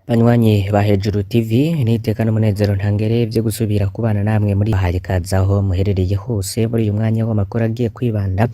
Banywanyi ba Hejuru TV, n'iteka n'umunezero ntangere vyo gusubira kubana namwe muri bahaye ikaze aho muherereye hose muri uyu mwanya w'amakuru agiye kwibanda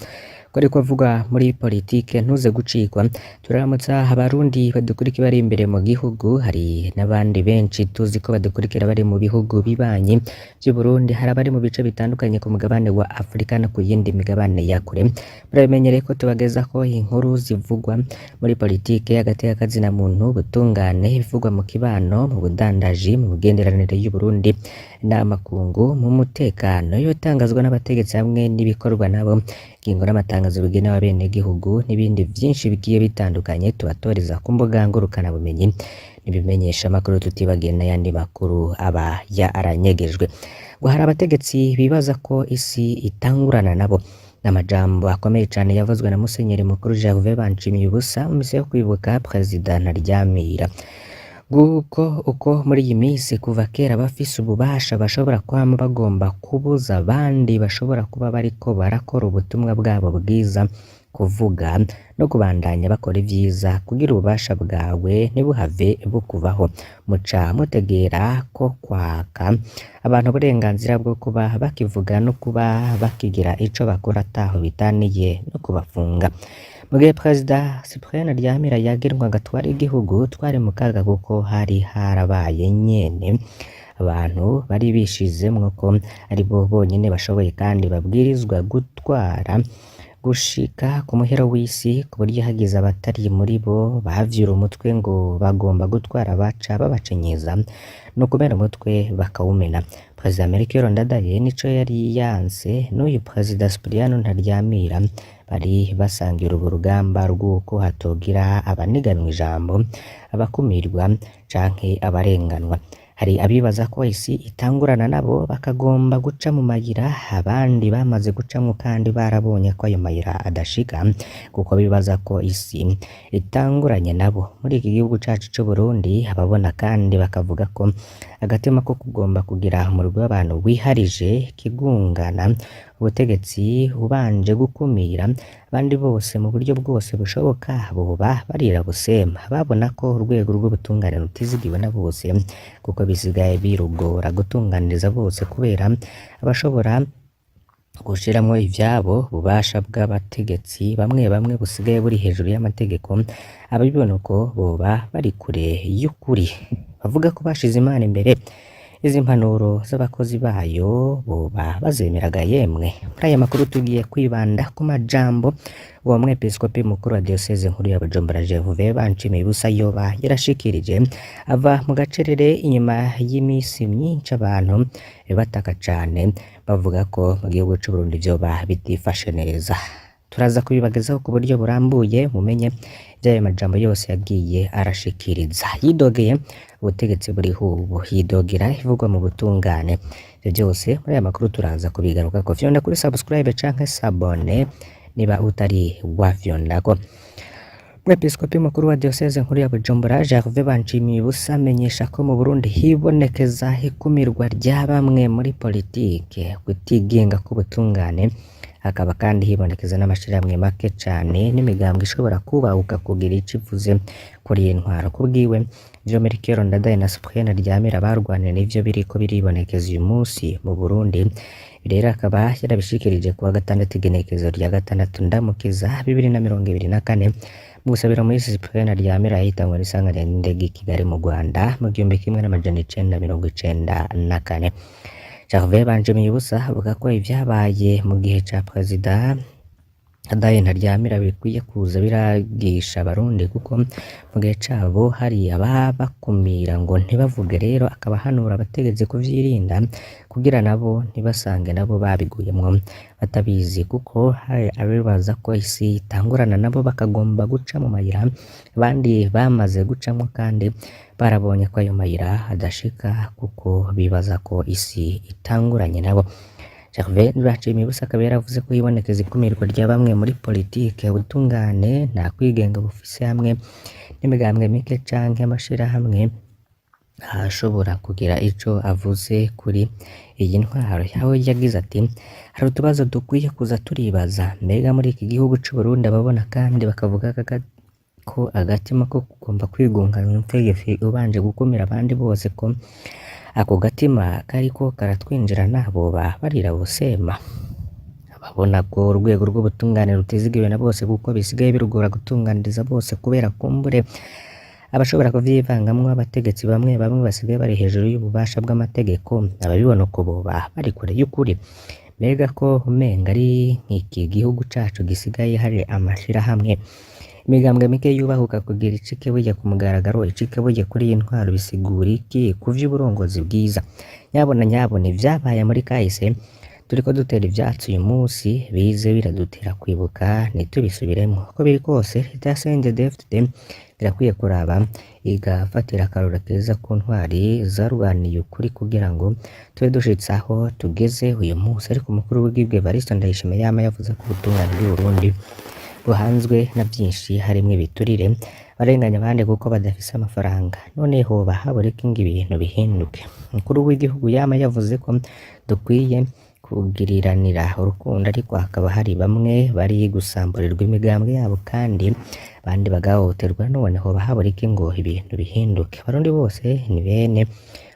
ko ariko avuga muri politike, ntuze gucikwa. Turaramutsa Abarundi badukurikira bari imbere mu gihugu, hari n'abandi benshi tuzi ko badukurikira bari mu bihugu bibanyi vy'u Burundi, hari abari mu bice bitandukanye ku mugabane wa Afrika no ku yindi migabane ya kure. Murabimenyereye ko tubagezako inkuru zivugwa muri politike, agateka kazina muntu, ubutungane, ibivugwa mu kibano, mu budandaji, mu migenderanire y'u Burundi n'amakungu, mu mutekano, yotangazwa n'abategetsi hamwe n'ibikorwa nabo, ingingo n'amatangazo bigenewe abenegihugu n'ibindi vyinshi bigiye bitandukanye tubatoreza ku mbuga ngurukanabumenyi n'ibimenyesha amakuru, tutibagiye n'ayandi makuru aba yaranyegejwe. Ngo hari abategetsi bibaza ko isi itangurana nabo. N'amajambo akomeye cane yavuzwe na Musenyeri Mukuru Gervais Banshimiyubusa mu misa yo kwibuka Perezida Ntaryamira. Nguko uko muri iyi minsi kuva kera abafise ububasha bashobora kwama bagomba kubuza abandi bashobora kuba bariko barakora ubutumwa bwabo bwiza kuvuga no kubandanya bakora ivyiza kugira ububasha bwawe ntibuhave bukuvaho. Muca mutegera ko kwaka abantu uburenganzira bwo kuba bakivuga no kuba bakigira ico bakora ataho bitaniye no kubafunga. Mu gihe Perezida Cyprien Ntaryamira yagenwa ngo atware igihugu, twari mu kaga kuko hari harabaye nyene abantu bari bishizemwo ko aribo bonyene bashoboye kandi babwirizwa gutwara gushika ku muhero w'isi, ku buryo hagize abatari muri bo bavyura umutwe ngo bagomba gutwara baca babacenyeza no kumena umutwe bakawumena. Perezida Melchior Ndadaye nico yari yanse, n'uyu Perezida Cyprien Ntaryamira bari basangira urwo rugamba rw'uko hatogira abaniganwa ijambo, abakumirwa canke abarenganwa. Hari abibaza ko isi itangurana nabo, bakagomba guca mu mayira abandi bamaze gucamwo kandi barabonye ko ayo mayira adashika, kuko bibaza ko isi itanguranye nabo. Muri iki gihugu cacu c'Uburundi ababona kandi bakavuga ko agatima ko kugomba kugira umurwi w'abantu wiharije kigungana ubutegetsi ubanje gukumira abandi bose mu buryo bwose bushoboka boba barira busema. Babona ko urwego rw'ubutungane rutizigiwe na bose, kuko bisigaye birugora gutunganiriza bose kubera abashobora gushiramwo ivyabo. Ububasha bw'abategetsi bamwe bamwe busigaye buri hejuru y'amategeko. Ababibona uko boba bari kure y'ukuri. Bavuga ko bashize Imana imbere, izi mpanuro z'abakozi bayo boba bazemeraga yemwe? Muri aya makuru tugiye kwibanda ku majambo uwo mwepiskopi mukuru wa diyoseze nkuru ya Bujumbura Gervais Banshimiyebusa yoba yarashikirije ava mu gacerere inyuma y'imisi myinshi abantu bataka cane bavuga ko mu gihugu c'Uburundi vyoba bitifashe neza. Turaza kubibagezaho ku buryo burambuye mumenye ivy'ayo majambo yose yagiye arashikiriza. Yidogeye ubutegetsi buriho ubu, yidogera ivugwa mu butungane. Ivyo vyose muri aya makuru turaza kubigarukako. Fyonda kuri subscribe canke s'abonner niba utari wafyondako. Umwepiskopi mukuru wa diyoseze nkuru ya Bujumbura Gervais Banshimiyebusa amenyesha ko mu Burundi hibonekeza ikumirwa rya bamwe muri politike, kutigenga k'ubutungane, hakaba kandi hibonekeza n'amashirahamwe make cane n'imigambwe ishobora kubahuka kugira ico ivuze kuri iyi ntwaro. Kubwiwe, ivyo Melchior Ndadaye na Cyprien Ntaryamira barwaniye nivyo biriko biribonekeza uyu musi mu Burundi. Rero akaba yarabishikirije kuwa gatandatu igenekerezo rya 6 Ndamukiza 2024 mu gusabira muri Cyprien Ntaryamira yahitanywe n'isanganya y'indege i Kigali mu Rwanda mu 1994. Gervais Banshimiyebusa avuga ko ivyabaye mu gihe ca Perezida Ndadaye Ntaryamira bikwiye kuza biragisha Abarundi, kuko mu gihe cabo hari ababakumira ngo ntibavuge. Rero akaba ahanura abategetsi kuvyirinda kugira nabo ntibasange nabo babiguyemwo batabizi, kuko hari abibaza ko isi itangurana nabo bakagomba guca mu mayira abandi bamaze gucamwo kandi barabonye ko ayo mayira adashika, kuko bibaza ko isi itanguranye nabo. Gervais Banshimiyebusa akaba yaravuze ko hibonekeza ikumirwa rya bamwe muri politike, ubutungane nta kwigenga bufise hamwe n'imigambwe mike canke amashirahamwe ashobora kugira ico avuze kuri iyi ntwaro. Aho yagize ati: "Hari utubazo dukwiye kuza turibaza. Mbega muri iki gihugu c'Uburundi ababona kandi bakavuga Ko agatima ko kugomba kwigungana umutegetsi ubanje gukumira abandi bose, ko ako gatima kariko karatwinjirana, boba barira busema. Ababona ko urwego rw'ubutungane rutizigiwe na bose, kuko bisigaye birugora gutunganiriza bose kubera kumbure abashobora kuvyivangamwo, abategetsi bamwe bamwe basigaye bari hejuru y'ububasha bw'amategeko, ababibona uko boba bari kure y'ukuri. Mbega ko umenga ari nk'iki gihugu cacu gisigaye hari amashirahamwe, imigambwe mike yubahuka kugira icike burya ku mugaragaro, icike burya kuri iyi ntwaro, bisigura iki ku vy'uburongozi bwiza? Nyabona nyabona, ivyabaye muri kahise turiko dutera ivyatsi uyu munsi bize biradutera kwibuka, ntitubisubiremwo. Uko biri kose, leta ya CNDD-FDD irakwiye kuraba igafatira akarorero keza ku ntwari zarwaniye ukuri kugira ngo tube dushitse aho tugeze uyu munsi. Ariko umukuru w'igihugu Evariste Ndayishimiye yama yavuze ko ubutungane bw'u Burundi buhanzwe na vyinshi, harimwo ibiturire, barenganya abandi kuko badafise amafaranga. None hoba habura iki ngo ibintu bihinduke? Umukuru w'igihugu yama yavuze ko dukwiye kugiriranira urukundo, ariko hakaba hari bamwe bari gusamburirwa imigambwe yabo kandi abandi bagahohoterwa. None hoba habura iki ngo ibintu bihinduke? Abarundi bose ni bene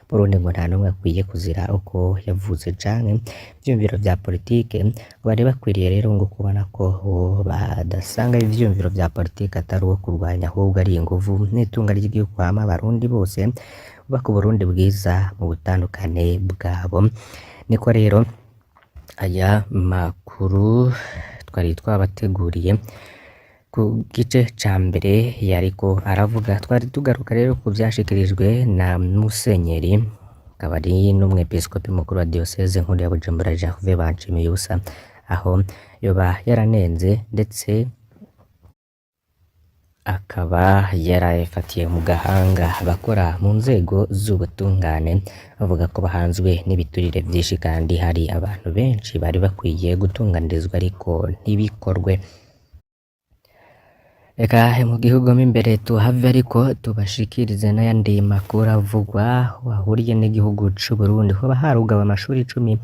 Burundi, ngo nta n'umwe akwiye kuzira uko yavutse canke ivyiyumviro vya politike. Ngo bari bakwiriye rero ngo kubona ko uwo badasanga ivyiyumviro vya politike atari uwo kurwanya, ahubwo ari inguvu n'itunga ry'igihugu, hama Abarundi bose bubaka Uburundi bwiza mu butandukane bwabo. Niko rero aya makuru twari twabateguriye ku gice ca mbere yariko aravuga. Twari tugaruka rero ku vyashikirijwe na Musenyeri, akaba ari n'umwepiskopi mukuru wa diyoseze nkuru ya Bujumbura, Gervais Banshimiyubusa, aho yoba yaranenze ndetse akaba yarafatiye mu gahanga abakora mu nzego z'ubutungane, bavuga ko bahanzwe n'ibiturire vyinshi kandi hari abantu benshi bari bakwiye gutunganirizwa ariko ntibikorwe. Reka mu gihugu mo imbere tuhave, ariko tubashikirize n'ayandi makuru avugwa ahuriye n'igihugu c'u Burundi. Hoba harugawe amashuri 10 mu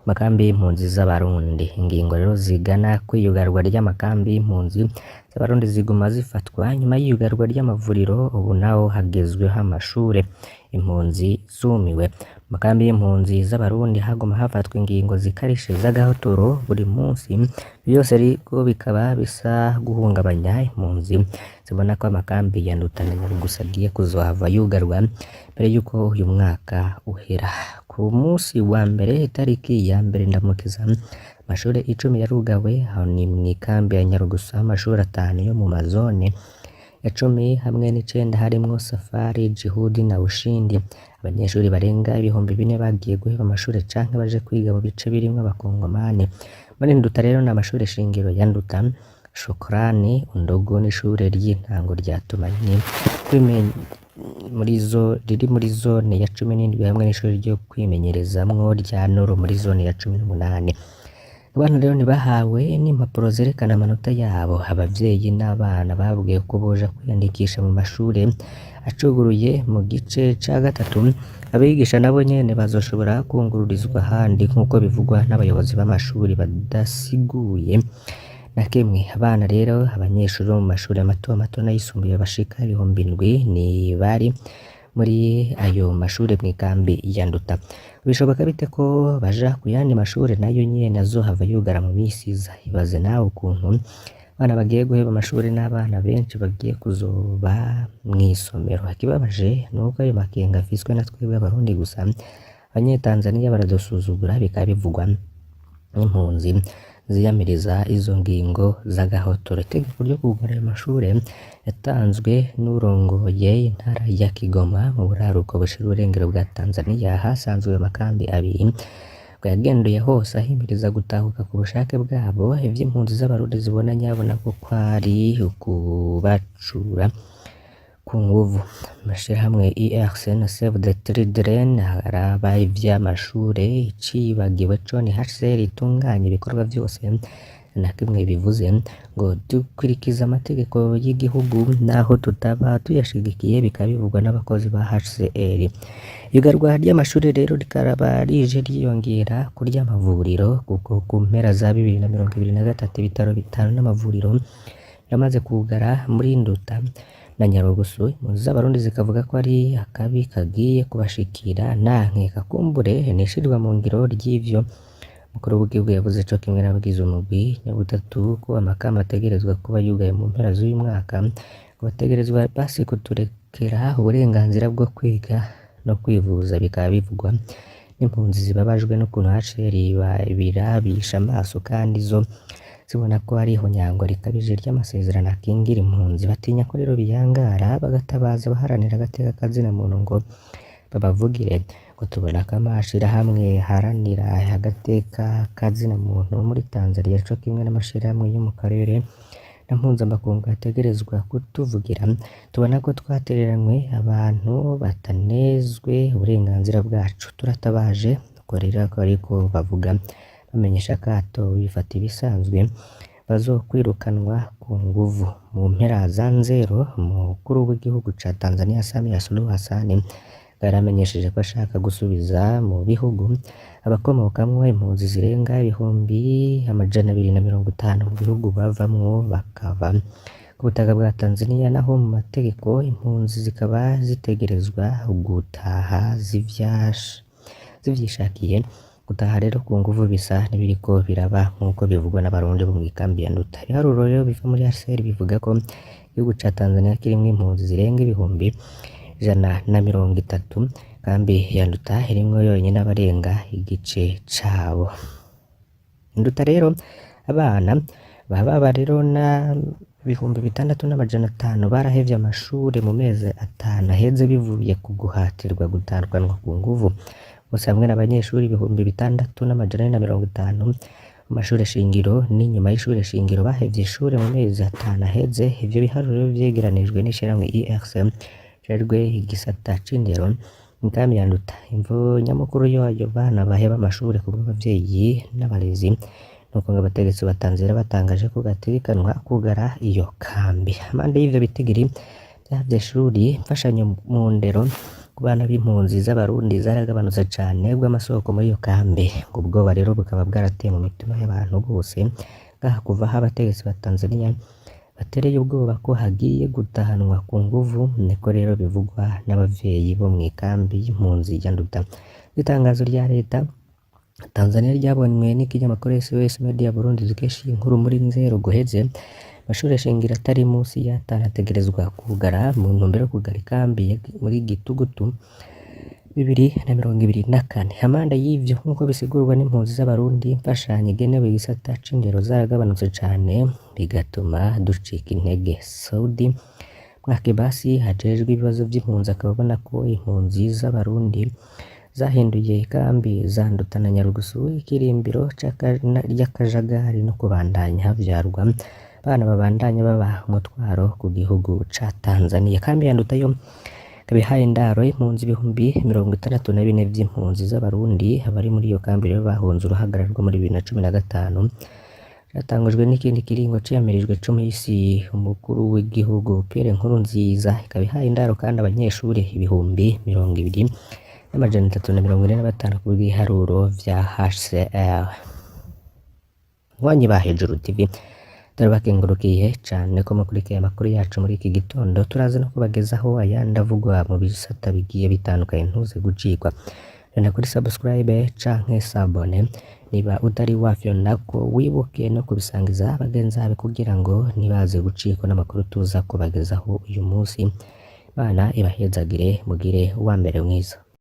makambi y'impunzi z'Abarundi. Ingingo rero zigana kwiyugarwa ry'amakambi y'impunzi z'Abarundi ziguma zifatwa. Nyuma y'iyugarwa ry'amavuriro, ubu naho hagezweho amashure. Impunzi zumiwe. Mu makambi y'impunzi z'Abarundi haguma hafatwa ingingo zikarishe z'agahotoro buri munsi, byose ariko bikaba bisa guhungabanya impunzi zibona ko amakambi ya Nduta na Nyarugusu agiye kuzohava yugarwa mbere y'uko uyu mwaka uhera. Ku munsi wa mbere, itariki ya 1 Ndamukiza, amashure 10 yarugawe. Aho ni mw'ikambi ya Nyarugusu, amashuri 5 yo mu mazone ya 10 hamwe n'icenda, harimwo Safari, Jihudi na Ushindi. Abanyeshuri barenga 4000 bagiye guheba amashure canke baje kwiga mu bice birimwo abakongomani. Muri Nduta rero ni amashure shingiro ya Nduta, Shukrani, Undogo n'ishure ry'intango rya Tumaini muri zo riri muri zone ya 17, hamwe n'ishure ryo kwimenyerezamwo rya Noro muri zone ya 18. Abantu rero ntibahawe n'impapuro zerekana amanota yabo. Abavyeyi n'abana babwiwe ko boja kwiyandikisha mu mashure acuguruye mu gice ca gatatu. Abigisha nabo nyene bazoshobora kungururizwa ahandi, nk'uko bivugwa n'abayobozi b'amashuri badasiguye na kimwe. Abana rero, abanyeshuri bo mu mashuri mato mato n'ayisumbuye bashika 7000 ni bari muri ayo mashure mw'ikambi ya Nduta. Bishoboka bite ko baja ku yandi mashure nayo nyene azohava yugara mu misi iza? Ibaze nawe ukuntu abana bagiye guheba amashuri n'abana benshi bagiye kuzoba mw'isomero. Ikibabaje nuko ayo makenga afiswe na twebwe Abarundi gusa, abanyetanzaniya baradusuzugura, bikaba bivugwa n'impunzi ziyamiriza izo ngingo z'agahotoro. Itegeko ryo kugara ayo mashure yatanzwe n'urongoye intara ya Kigoma mu buraruko bushira uburengero bwa Tanzania, hasanzwe ayo makambi abiri, ngo yagenduye hose ahimiriza gutahuka ku bushake bwabo. Ivy'impunzi z'Abarundi zibona nyabona ko kwari ukubacura ku nguvu. Amashirahamwe ERC na Save the Children araba ivy'amashure, icibagiwe co ni HCR itunganya ibikorwa vyose na kimwe bivuze ngo dukurikiza amategeko y'igihugu naho tutaba tuyashigikiye, bikaba bivugwa n'abakozi ba HCR. Iyugarwa ry'amashure rero rikaba rije ryiyongera ku ry'amavuriro, kuko ku mpera za 2023 ibitaro bitanu n'amavuriro yamaze kugara muri Nduta na Nyarugusu. Impunzi z'Abarundi zikavuga ko ari akabi kagiye kubashikira nta nkeka kumbure nishirwa mu ngiro ry'ivyo umukuru w'igihugu yavuze co kimwe n'abagize umugwi nyabutatu ko amakamba ategerezwa kuba yugaye mu mpera z'uyu mwaka, ngo bategerezwa basi kuturekera uburenganzira bwo kwiga no kwivuza. Bikaba bivugwa n'impunzi zibabajwe n'ukuntu HCR birabisha amaso kandi zo zibona ko ari ihonyango rikabije ry'amasezerano akingira impunzi. Batinya ko rero biyangara bagatabaza abaharanira agateka kazina muntu ngo babavugire. Ngo tubona ko amashirahamwe aharanira agateka kazina muntu muri Tanzania co kimwe n'amashirahamwe yo mu karere na mpuzamakungu ategerezwa kutuvugira. Tubona ko twatereranywe, abantu batanezwe uburenganzira bwacu, turatabaje. Uko rero akaba ariko bavuga, bamenyesha akato bifata ibisanzwe bazokwirukanwa ku nguvu. Mu mpera za Nzero, umukuru w'igihugu ca Tanzania Samia Suluhu Hassan yaramenyesheje ko ashaka gusubiza mu bihugu abakomokamwo impunzi zirenga 250,000 mu bihugu bavamwo bakava ku butaka bwa Tanzania, naho mu mategeko impunzi zikaba zitegerezwa gutaha zivyishakiye. Gutaha rero ku nguvu bisa n'ibiriko biraba nk'uko bivugwa n'Abarundi bo mw'ikambi ya Nduta. Ibiharuro rero biva muri HCR bivuga ko igihugu ca Tanzania kirimwo impunzi zirenga 130,000, kambi ya Nduta irimwo yonyene abarenga igice cabo. Nduta rero abana baba rero na 6500 barahevye amashure mu mezi 5 aheze bivuye ku guhatirwa gutahanwa ku nguvu. Bose hamwe n'abanyeshuri 6450 mu mashure shingiro n'inyuma y'ishure shingiro bahevye ishure mu mezi 5 aheze. Ivyo biharuro vyegeranijwe n'ishirahamwe IRC rijejwe igisata c'indero mw'ikambi ya Nduta. Imvo nyamukuru y'ayo bana baheba amashure kubw'abavyeyi n'abarezi nuko ngo abategetsi ba Tanzania batangaje ko gategekanwa kugara iyo kambi. Amande y'ivyo bitigiri vyavyo shuri, imfashanyo mu ndero ku bana b'impunzi z'Abarundi zaragabanutse cane bw'amasoko muri iyo kambi. Ngo ubwoba rero bukaba bwarateye mu mitima y'abantu bose ngaha kuva aho abategetsi ba Tanzania batereye ubwoba ko hagiye gutahanwa ku nguvu, niko rero bivugwa n'abavyeyi bo mw'ikambi y'impunzi ya Nduta. Itangazo rya leta Tanzania ryabonywe n'ikinyamakuru SOS Media Burundi dukesha iyi nkuru muri Nzero guheze, amashure shingiro atari musi y'atanu ategerezwa kugara mu ntumbero yo kugara ikambi muri Gitugutu 2024. Amande y'ivyo nk'uko bisigurwa n'impunzi z'Abarundi, imfashanyo igenewe igisata c'indero zaragabanutse cane bigatuma ducika intege. Saudi Mwakibasi ajejwe ibibazo vy'impunzi akaba abona ko impunzi z'Abarundi zahinduye ikambi za Nduta na Nyarugusu ikirimbiro ry'akajagari no kubandanya havyarwa abana babandanya baba umutwaro ku gihugu ca Tanzania. Kambi ya Nduta yo ikaba ihaye indaro impunzi 64,000 vy'impunzi z'Abarundi. Abari muri iyo kambi rero bahunze uruhagarara rwo muri 2015 catangujwe n'ikindi kiringo ciyamirijwe co mw'isi umukuru w'igihugu Pierre Nkurunziza. Ikaba ihaye indaro kandi abanyeshuri 20,345 ku bw'ibiharuro vya HCR. Banywanyi ba Hejuru TV, turabakengurukiye cane ko mukurikiye amakuru yacu muri iki gitondo. Turaza no kubagezaho ayandi avugwa mu bisata bigiye bitandukanye, ntuze gucikwa. Renda kuri subscribe canke s'abonner niba utari wafyondako, wibuke no kubisangiza bagenzi bawe kugira ngo ntibaze gucikwa n'amakuru tuza kubagezaho uyu munsi. Imana ibahezagire, mugire uwa mbere mwiza.